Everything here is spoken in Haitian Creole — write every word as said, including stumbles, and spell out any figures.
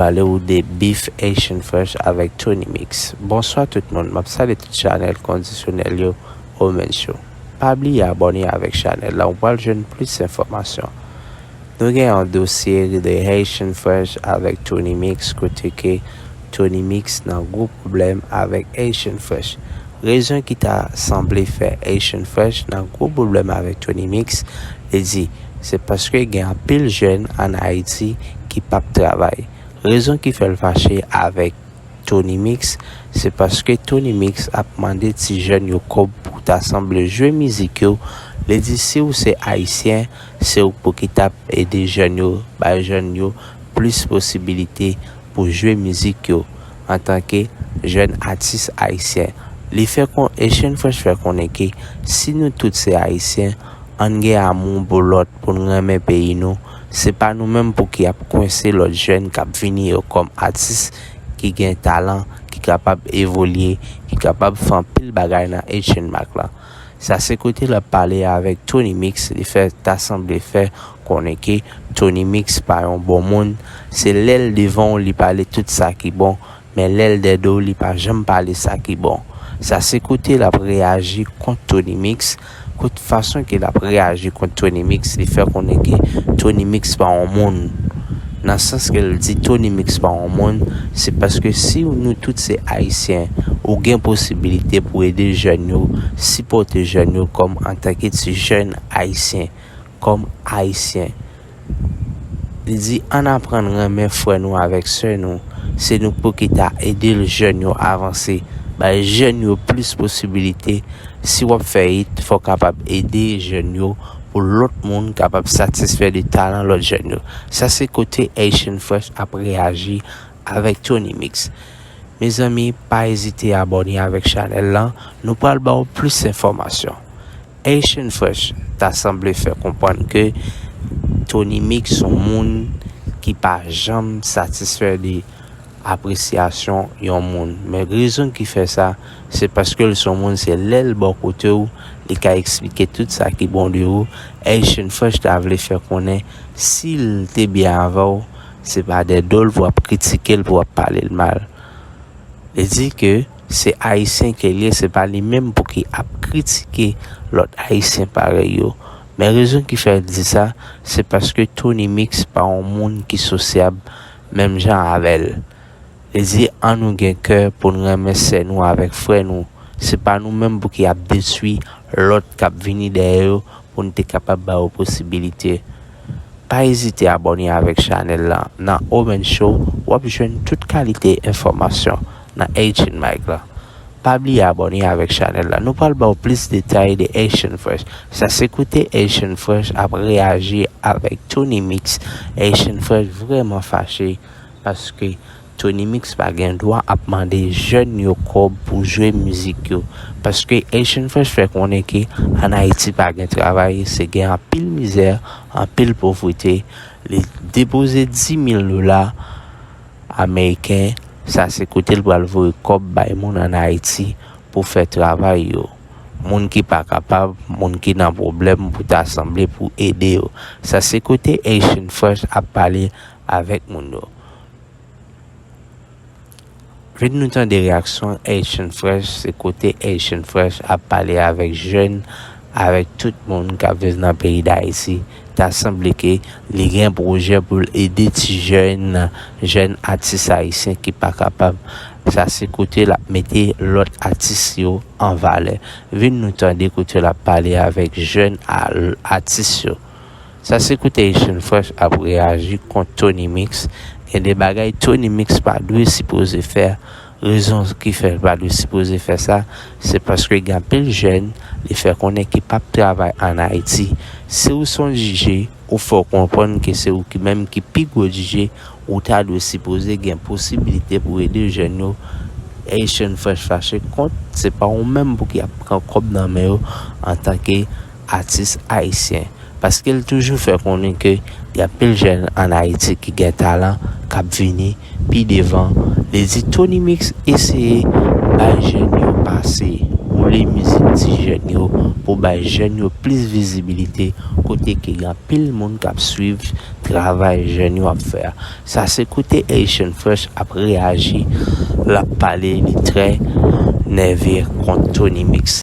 pale w de bif Haitian Fresh avèk Tony Mix. Bonswa tout moun, m ap salye tout chanèl kondisyonèl yo, Omen Show. Pa bliye abòne avèk chanèl la, ou pral jwenn plis enfòmasyon. Nou gen yon dosye de Haitian Fresh avèk Tony Mix, kote ke Tony Mix nan gwo pwoblèm avèk Haitian Fresh. Rezon ki ta sanble fè Haitian Fresh nan gwo pwoblèm avèk Tony Mix, li di, se paske gen anpil jèn ann Ayiti ki p ap travay. Rezon ki fè l fache avèk Tony Mix, se paske Tony Mix ap mande ti jèn yo kòb pou ta sanble jwe mizik yo. Li di, si w se Ayisyen, se ou pou ki t ap ede jèn yo, bay jèn yo plis posibilite pou jwe mizik yo antanke jèn atis ayisyen. Li fè kon, Haitian Fresh fè konnen ke si nou tout se Ayisyen, ann gen amou pou lòt, pou n renmen peyi nou. Se pa nou menm pou ki ap kwense lòt jèn k ap vini yo kòm atis ki gen talan, ki kapab evolye, ki kapab fè anpil bagay nan Haitian Mac la. Sa se kote l ap pale avèk Tony Mix, li fè ta sanble fè konnen ke Tony Mix pa yon bon moun. Se lè l devan w li pale tout sa ki bon, men lè l dèyè do w li pa janm pale sa ki bon. Sa se kote l ap reyaji kont Tony Mix, kot fason ke l ap reyaji kont Tony Mix, li fè konnen ke Tony Mix pa yon moun. Nan sans ke l di Tony Mix pa yon moun, se paske si nou tout se Ayisyen, ou gen posibilite pou ede jèn yo, sipòte jèn yo kòm antanke ti jèn ayisyen, kòm Ayisyen. Li di, ann aprann renmen frè nou avèk sè nou. Se nou pou ki ta ede l jèn yo avanse, bay jèn yo plis posibilite. Si w ap fè it, fò w kapab ede jèn yo pou lòt moun kapab satisfè de talan lòt jèn yo. Sa se kote Haitian Fresh ap reyaji avèk Tony Mix. Mezanmi, pa ezite abòne avèk chanèl lan, nou pral ba w plis enfòmasyon. Haitian Fresh ta sanble fè konprann ke Tony Mix se yon moun ki pa janm satisfè de apresyasyon yon moun. Men rezon ki fè sa, se paske l se yon moun, se lè l bò kote w, li ka eksplike tout sa ki bon de ou. Haitian Fresh ta vle fè konnen, si l te byen avè w, se pa dèyè do l pou w ap kritike l, pou w ap pale l mal. Li di ke se Ayisyen ke l ye, se pa li menm pou ki ap kritike lòt Ayisyen parèy yo. Men rezon ki fè l di sa, se paske Tony Mix pa yon moun ki sosyab menm jan avè l. Li di, ann nou gen kè pou n renmen sè nou avèk frè nou. Se pa nou menm pou ki ap detwi lòt k ap vini dèyè yo pou n te kapab ba yo posibilite. Pa ezite abòne avèk chanèl lan. Nan Omen Show, w ap jwenn tout kalite enfòmasyon nan Haitian Mac la. Pa bliye abòne avèk chanèl la. Nou pral ba w plis detay de Haitian Fresh. Sa se kote Haitian Fresh ap reyaji avèk Tony Mix. Haitian Fresh vrèman fache paske Tony Mix pa gen dwa ap mande jèn yo kòb pou jwe mizik yo. Paske Haitian Fresh fè konnen ke ann Ayiti pa gen travay, se gen anpil mizè, anpil povrete. Li depoze dis mil dola ameriken, sa se kote l pral voye kòb bay moun ann Ayiti pou fè travay yo. Moun ki pa kapab, moun ki nan pwoblèm pou ta sanble pou ede yo. Sa se kote Haitian Fresh ap pale avèk moun yo. Vin nou tande reyaksyon Haitian Fresh, se kote Haitian Fresh ap pale avèk jèn, avèk tout moun k ap viv nan peyi Dayiti. Ta sanble ke li gen pwojè pou l ede ti jèn, jèn atis ayisyen ki pa kapab. Sa se kote l ap mete lòt atis yo an valè. Vin nou tande kote l ap pale avèk jèn a-, atis yo. Sa se kote Haitian Fresh ap reyaji kont Tony Mix. Gen de bagay Tony Mix pa dwe sipoze fè. Rezon ki fè l pa dwe sipoze fè sa, se paske gen anpil jèn li fè konnen ki p ap travay ann Ayiti. Si w se yon D J, ou fè w konprann ke se ou ki menm ki pi gwo D J, ou ta dwe sipoze gen posibilite pou ede jèn yo. Haitian Fresh fache kont, se pa ou menm pou ki ap pran kòb nan men yo antanke atis ayisyen. Paske l toujou fè konnen ke gen anpil jèn ann Ayiti ki gen talan, k ap vini pi devan. Li di Tony Mix eseye bay jèn yo pase, woule mizik ti jèn yo, pou bay jèn yo plis vizibilite, kote ke gen anpil moun k ap swiv travay jèn yo ap fè a. Sa se kote Haitian Fresh ap reyaji, l ap pale, li trè nève kont Tony Mix.